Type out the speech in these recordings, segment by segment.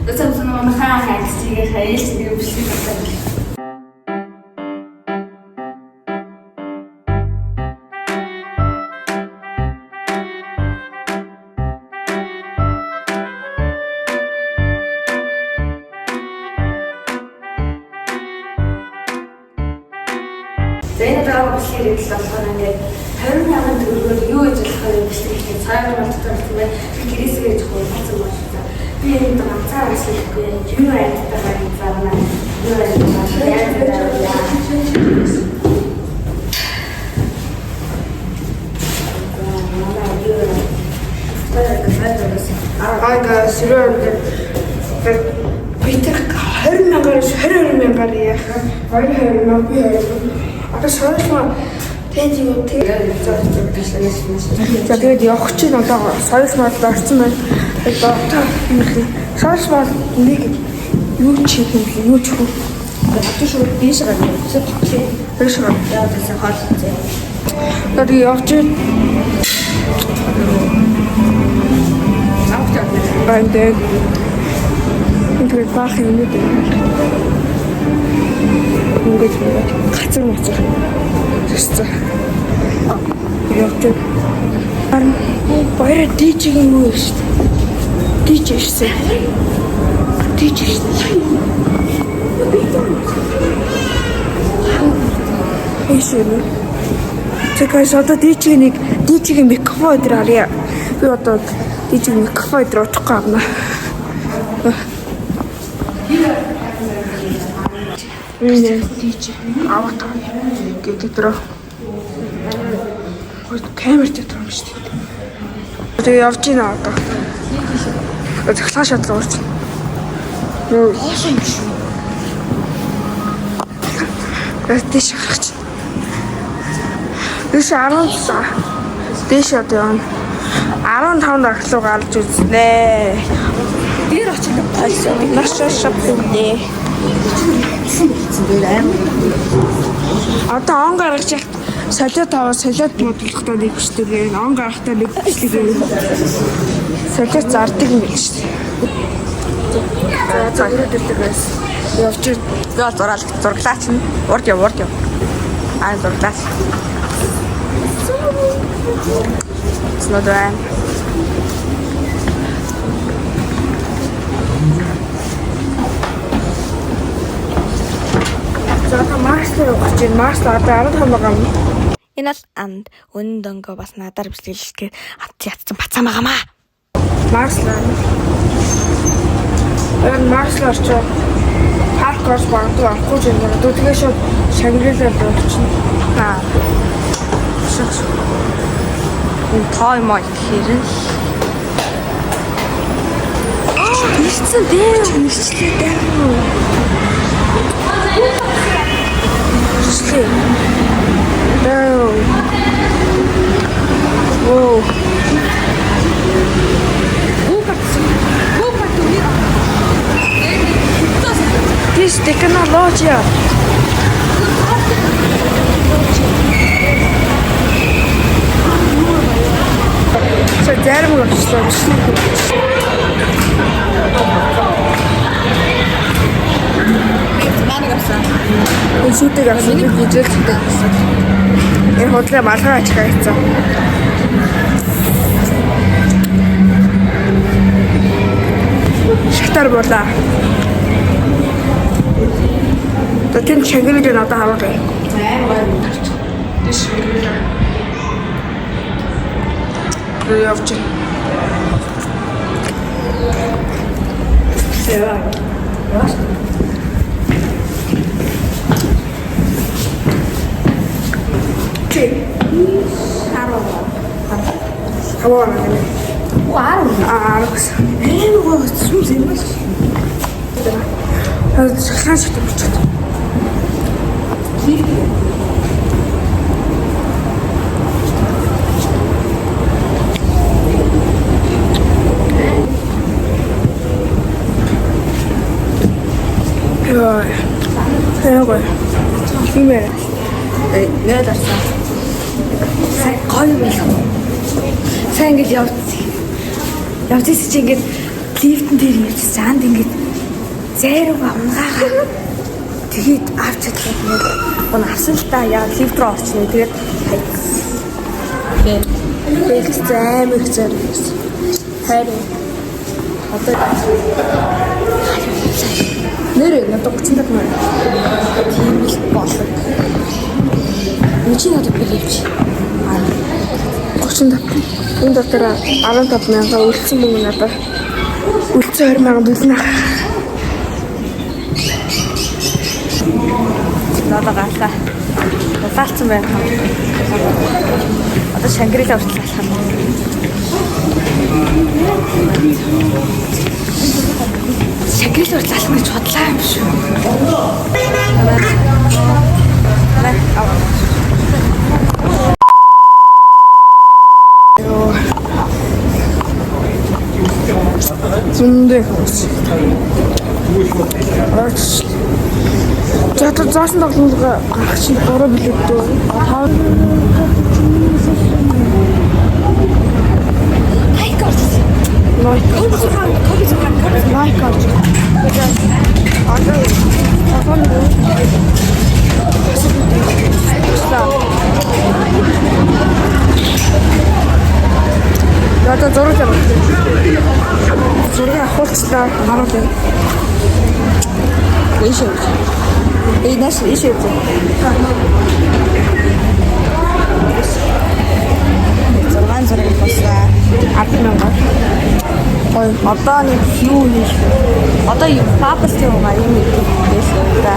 Өсөмсөн манайхаа хайцгийг хаяалч нэг бичлэг болсон. За, энэ удаа бичлэгээр идэл болохоор ингээд 20 мянган төгрөгөөр юу иж болох вэ бичлэг хийх цагаар бол дотор болсон байна. Тэр гэрээсээ жоохон хацсан байна. Би энэ ганцаар бас хийхгүй, юу айдтайгаа юм зарна. Юу айдтайгаа яа. Hi guys, you're бид 20 мянгаар 22 мянгаар яах 22 мянга би 20. Одоо соёлмоо тэнд юу тэг. За, тэгээд явах чинь одоо соёлмоо орсон байна. Одоо юм хэ. Соёлмоо нэг юу ч хийх юм бэ? Юу ч хөө. Одоо шууд дээш гарна. Дээш гарна. Яа, тэгсэн хоол хийцээ. Одоо явж байна. Тэгээд тэгээд баах юмнууд байна. Ингээд газар мацар. Тэсцээ. Явж байна. Баяра DJ-ийн юу юм шүү дээ. DJ шээ. DJ шээ. Эшээ. Тэгэхээр одоо DJ-ийн нэг DJ-ийн микрофон дээр харъя. Би одоо DJ-ийн микрофон дээр утахгүй авна. Энэ DJ аваад гэдэг дөрөө. Камер дээр юм шүү дээ. Тэгээ явж гинэ одоо. Цахилгаан шатлал орж. Нөө Хоошоо юм шүү. Тийш гарах чинь. Дээш 10 дээш одоо явна. 15 дахлуу гарч үзнэ. Дээр очиж голсон. Маш шап үнэ. Гэсэн дээр амар. Одоо он гаргаж яхад солиот аваа, солиот буудлахдаа нэг бичлэг юм. Он гаргахтаа нэг бичлэг юм. Солиот зардаг юм биш үү? За, за, ирлээ guys. Явж Би бол зураал зураглаач нь. Урд яв, урд яв. Аа, зураглаач. Снод байна. За, одоо Марс руу явах гэж байна. Марс одоо 15 байгаа юм. Энэ бол анд өнөн дөнгөө бас надаар бичлэглэх гээд ат ятсан бацаан байгаамаа. Марс руу. Энэ Марс руу очиод парк орж магадгүй орохгүй ч юм байна. Тэгээ шууд Шангрила руу очино. Аа. Шок. Энэ тоо юм аа гэхээр нь ирсэн дээ. Ирчлээ дээ. Ирчлээ. Дөө. Оо. Гүү карт үний. This technology. За, зарим очлоо. Манай авсан. Энэ шүтэг авсан. Би гижэл шүтэг авсан. Энэ худлаа малгай ачгаа хийсэн. Шатар буулаа. Одоо тэнд Шангрила одоо харуулъя. Амар гоё юм тарч. Тэш Шангрила. Руу явж байна. Яа. Яаш. Чи 10. хаваа гэнэ. Уу, 10. Аа, 10 гэсэн. Амар гоё сүмс юм л. Шахлаан шатар болчиход. Яа. Яа. Юм ээ. Нээд арсан. Сайн гоё юм л. Сайн ингэж явж. Явж ирсэн чи ингэж Лифтэн дээр явчихсан. Анд ингээд зайрууга унгаагаа. Тэгээд авч чадлаа тэгээд гон авсан л та яа лифт рүү орчихно. Тэгээд хайцсан. Тэгээд амар их зайр байсан. Хайр. Одоо Нэрээ надад 35 мянга. Тийм л болог. Чи надад би явчих. 35. Энэ дотор 15 мянга үлдсэн мөнгө надад. Үлдсэн 20 мянга дүлнэ. Надад галаа. Улаалцсан байна. Одоо Шангрила хүртэл алхах юм. Шангрила хүртэл алхах гэж бодлаа юм шүү. Зөндөө хүмүүс. Орч. За одоо заасан тоглоомоо гарах чинь 3 билет дөө. 5 Хайк орсон. Лайк. Кофе зугаан, кофе зугаан. Лайк орж. Одоо тоглоом Одоо зураг авах. Зураг авахулцлаа харуулъя. Ийш явж. Эй нааш ийш явж. Зургаан зураг авахсаа. 10 мянга. Гоё. Одоо нэг юу хийх вэ? Одоо bubble tea уугаа юм идэх байсан да.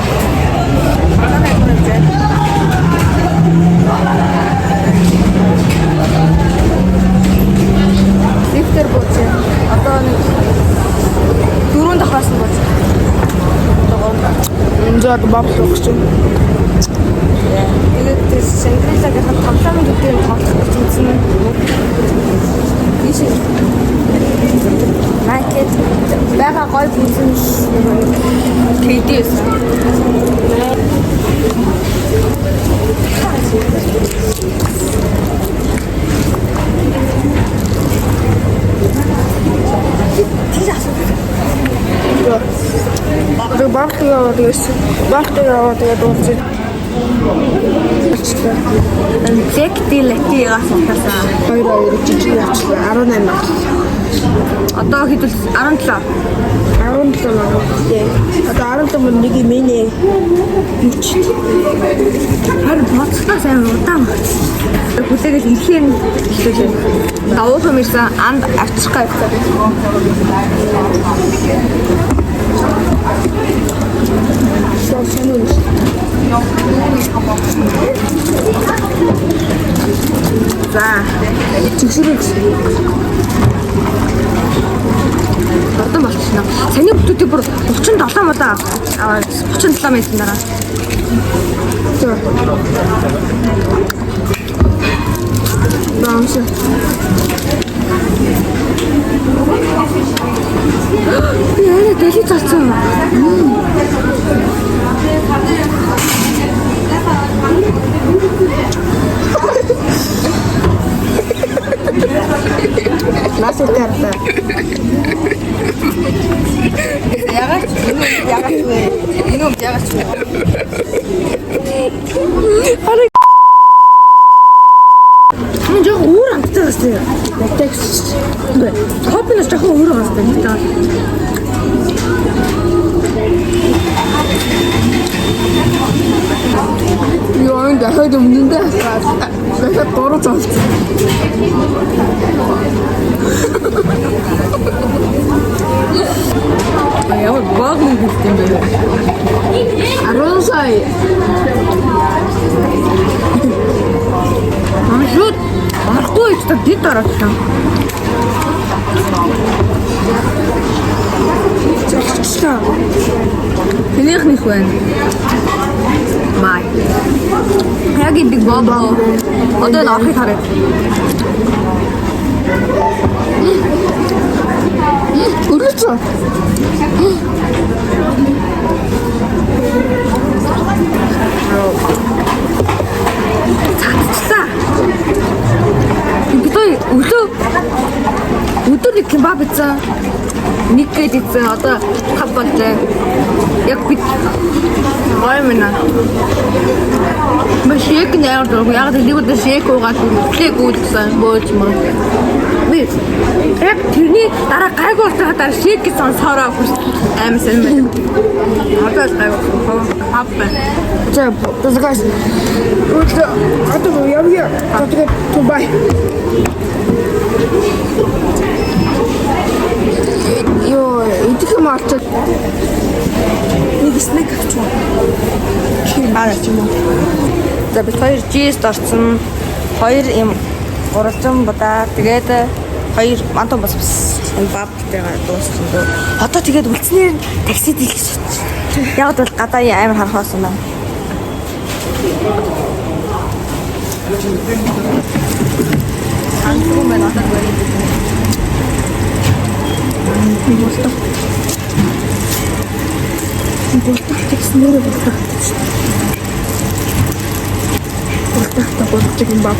Лифтер бууж. Одоо нэг дөрөв давхраас нь бууж. Одоо гурав давхар. За одоо bubble уух чинь. Тэгээд тэр Шангрилагийн тоглоомын төдий юм тоглох гэж үзсэн. Ийш. Nike байгаа гой бүзэн KD байсан. Тэр асуулт. Одоо bubble аваад байсан. Bubble аваад тэгээд уулзъя. Болчлаа. Jack D Latte-гаас ухаасан. 2 2 жижиг явчлаа. 18 мянга. Одоо хэдүүл 17. 17 мянга. Одоо 17 мянга нэг юм нэ. Юу ч. Харин боцлоо сайн удаан багц. Хүлээгээл ирэхээр нь эхлүүлээ. Давуу юм ирсэн анд авчих гайхсан. Сонин. За. Зүгшрэг. Удаан болчихно. Саний бүтүүдийг бүр 37 мудаа аваад 37 байсан дараа. За. Баамса. Би арай дэлхий цалцсан. Нас үтэрдэ. Ягаад ч ягаад ч вэ? Энэ юм ягаад ч вэ? Энэ жоо өөр амттай байсан юм. Латекс. Үгүй. Кофенос жоохон өөр амттай нэг таа. Йоо, энэ дахиад өмнөндөө хасаад дахиад 3 золцсон. Ямар баг нэг юм бэ? 10 сая. Аа шууд орохгүй ч та дэд ороодсон. Золцлоо. Тэнийх нэх байна. Май. Яг идэг бобо. Одоо энэ орохыг харъя. Өргөцөө. Цацчлаа. Бид хоёр өглөө өдөр нэг кебаб идсэн. Нэг гээд идсэн. Одоо 5 болжээ. Яг бид гоё юм аа. Мэ shake нээр дург. Яг л нэг удаа shake уугаад үлээ гүйлсэн бөөлж мөн. Би яг тэрний дараа гайгүй болтой дараа shake гэж сонсороо хүс аим сайн байна. Одоо л гайгүй. Хав байна. За, guys. Одоо явъя. Тэгээд bye. Йоо, идэх юм олцоод нэг snack авчих. Аа ч юм уу. За, бид хоёр жист орсон. Хоёр юм гурвалжин будаа, тэгээд хоёр манту бас бас энэ bubble tea-гаа дууссан дөө. Одоо тэгээд үлдснээр нь такси дийлэх гэж бодчих. Яг бол гадаа амар харах байсан байна. Хангуу мэн одоо зүгээр. Бултах. Бултах гэсэн нэрээ бултах. Бултах та гурвалжин юм баг.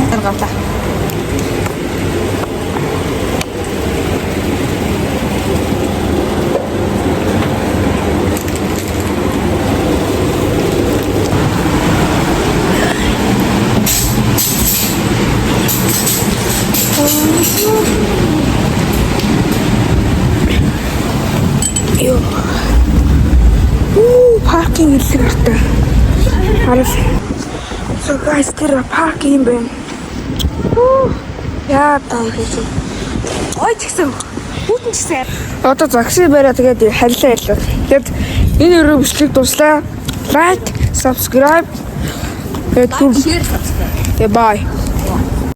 Тэр гарлаа. Йоо. Уу, parking илэг артай. Харал. So guys, тэр parking юм байна. Уу. Яа таа гэж. Ой ч гэсэн хүүтэн ч гэсэн Одоо такси бариа, тэгээд халилаа ялаа. Тэгээд энэ өрөө бичлэг дуслаа. Like, subscribe. Тэгээд share, subscribe. Bye.